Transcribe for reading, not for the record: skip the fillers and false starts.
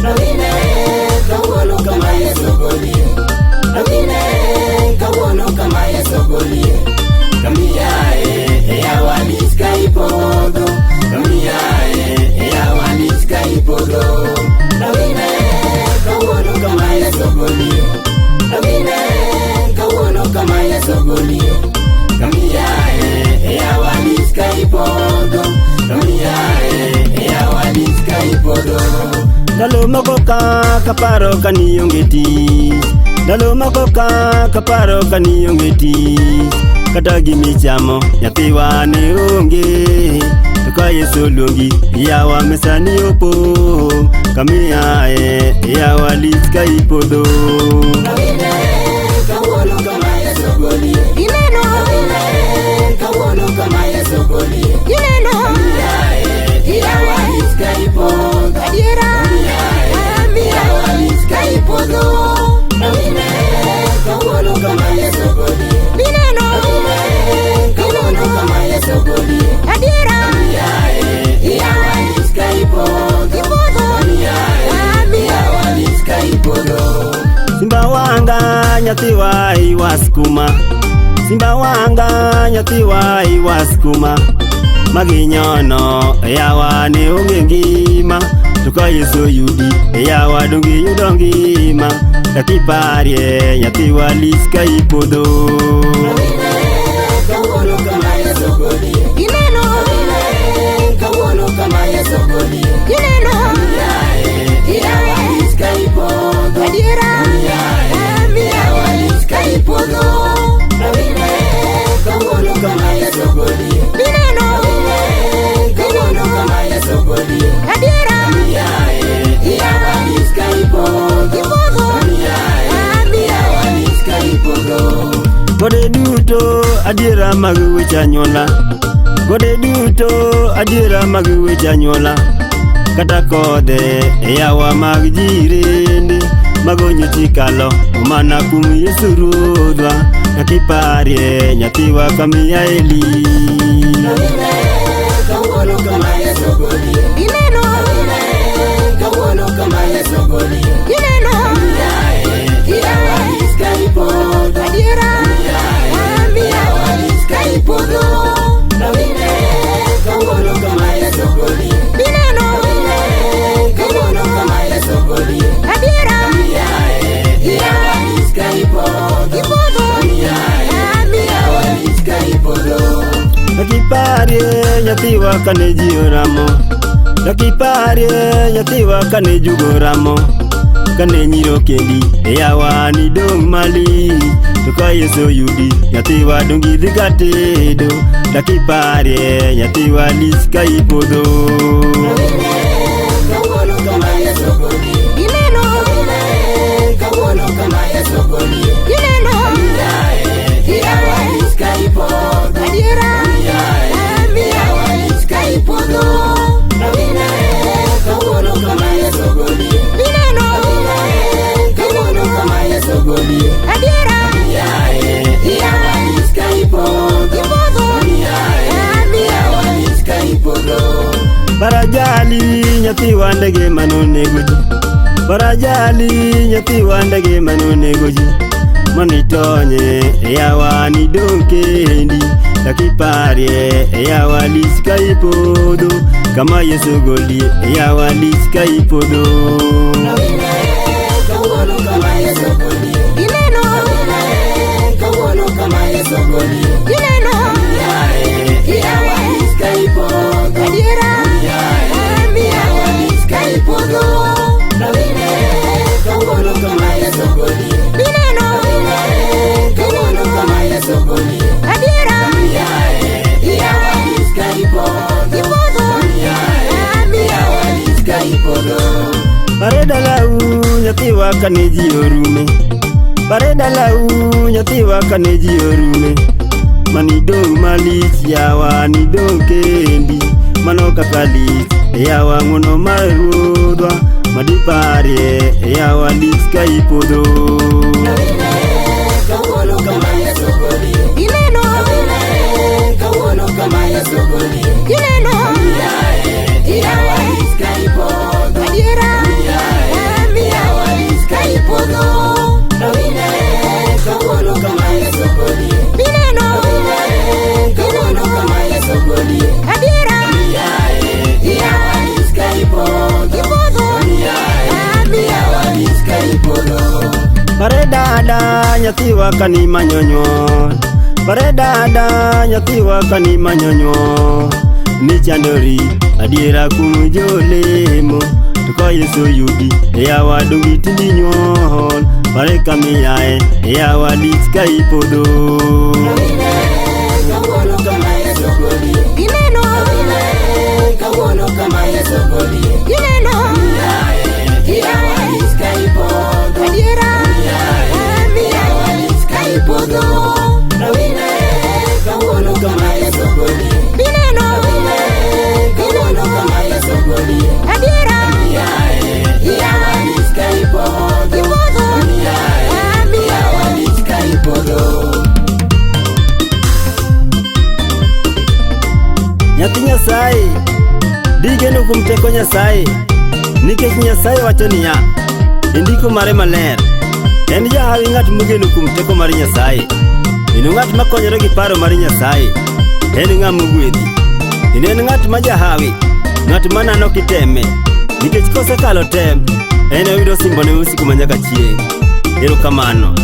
Rawine, kawuono kama Yesu golie. Rawine, kawuono kama Yesu golie. Kamiae, e yawa lich ka ipodho. Kamiae, e yawa lich ka ipodho. Rawine, kawuono kama Yesu golie. Rawine, kawuono kama Yesu golie. Kamiae, e yawa lich ka ipodho. Kamiae, e yawa lich ka ipodho. Ndalo moko ka kaparo ka nionge tich. Ndalo moko ka kaparo ka nionge tich. Kata gimichamo nyathiwa ne onge. To ka Yesu oluongi yawa mesani opong'. Kamiaye yawa lich ka ipodho. Rawine, kawuono kama Yesu golie. Ineno, Rawine, kawuono kama Yesu golie. ineno, Kamiae, yawa lich ka ipodho. adiera, Kamiae, yawa lich ka ipodho. Rawine, kawuono kama Yesu golie. ineno, Rawine, kawuono kama Yesu golie. adiera, Kamiae, yawa lich ka ipodho. ipodho, Kamiae, yawa lich ka ipodho. Simba wanga nyathiwa iwa skuma. Simba wanga nyathiwa iwa skuma. Maginyono yawa ne onge ngima. To ka Yesu oyudi yawa donge iyudo ngima. Dakiparie nyathiwa lich ka ipodho. Rawine, kawuono kama Yesu golie. ineno, Rawine, kawuono kama Yesu golie. ineno, Kamiae, yawa lich ka ipodho. adiera, Kamiae, yawa lich ka ipodho. Rawine, kawuono kama Yesu golie. ineno, Rawine, kawuono kama Yesu golie. adiera, Kamiae, yawa lich ka ipodho. ipodho, Kamiae, yawa lich ka ipodho. Gode duto adiera mag weche anyuola. Gode duto adiera mag weche anyuola. Kata kodhe yawa mag jirende magonyo chikalo mana kuom Yesu Ruodhwa. Nyakiparie nyathiwa kamiya Eli. Rawine, kawuono kama Yesu golie. ineno, Rawine, kawuono kama Yesu golie. ineno, Kamiae, yawa lich ka ipodho. adiera, Kamiae, yawa lich ka ipodho. Rawine, kawuono kama Yesu golie. ineno, Rawine, kawuono kama Yesu golie. adiera, Kamiae, yawa lich ka ipodho. ipodho, Kamiae, yawa lich ka ipodho. Dakiparie nyathiwa kane ji oramo. Dakiparie nyathiwa kane jugo ramo. Kane nyiro kendi yawa nidong' malich. To ka Yesu oyudi nyathiwa dong' idhi katedo. Dakiparie nyathiwa lich ka ipodho. Rawine, kawuono kama Yesu golie. ineno, Rawine, kawuono kama Yesu golie. ineno, Kamiae, yawa lich ka ipodho. adiera, Kamiae, yawa lich ka ipodho. Rawine, kawuono kama Yesu golie. ineno, Rawine, kawuono kama Yesu golie. adiera, Kamiae, yawa lich ka ipodho. ipodho, Kamiae, yawa lich ka ipodho. Barajali nyathiwa ndege manonego ji. Barajali nyathiwa ndege manonego ji. Manitonye yawa nidong' kendi. Dakiparie yawa lich ka ipodho. Kama Yesu golie yawa lich ka ipodho. Rawine, kawuono kama Yesu golie. ineno, Rawine, kawuono kama Yesu golie. ineno, Kamiae, yawa lich ka ipodho. adiera, Kamiae, yawa lich ka ipodho. Rawine, kawuono kama Yesu golie. ineno, Rawine, kawuono kama Yesu golie. adiera, Kamiae, yawa lich ka ipodho. ipodho, Kamiae, yawa lich ka ipodho. Pare dalau nyathiwa kane ji orume. Pare dalau nyathiwa kane ji orume. Manidong' malich yawa nidong' kendi. Mano kaka lich yawa ng'uono mar Ruodhwa. iparie yawa lich ka ipodho. Kawuono kama Yesu golie. Ineno. Kawuono kama Yesu golie. Ineno. Yawa lich ka ipodho. Adiera. Yawa lich ka ipodho. Rawine kawuono kama Yesu golie. Ineno. Kawuono kama Yesu golie. Adiera. Yawa lich ka ipodho. Ipodho. Yawa lich ka ipodho. Pare dada nyathiwa kani manyonyuol. Pare dada nyathiwa kani manyonyuol. Ni chandori adiera kuom jolemo. To ka Yesu oyudi yawa donge tindi nyuol. Pare kamiaye yawa lich ka ipodho. Rawine kawuono kama Yesu golie. Ineno. Kawuono kama Yesu golie. Ineno. Yawa lich ka ipodho. Adiera. Yawa lich ka ipodho. Rawine kawuono kama Yesu golie. Ineno. Kawuono kama Yesu golie. Adiera. Yawa lich ka ipodho. Ipodho. Yawa lich ka ipodho. Nyathi Nyasaye, digeno kuom teko Nyasaye, nikech Nyasaye wacho niya, e ndiko mare maler, en jahawi ng'at mogeno kuom teko mar Nyasaye, kendo ng'at makonyore gi paro mar Nyasaye, en ng'ama ogwedhi. Kendo en ng'at ma jahawi, ng'at manano kiteme, nikech kosekalo tem, en oyudo osimbone mosiko manyaka chieng'. Erokamano.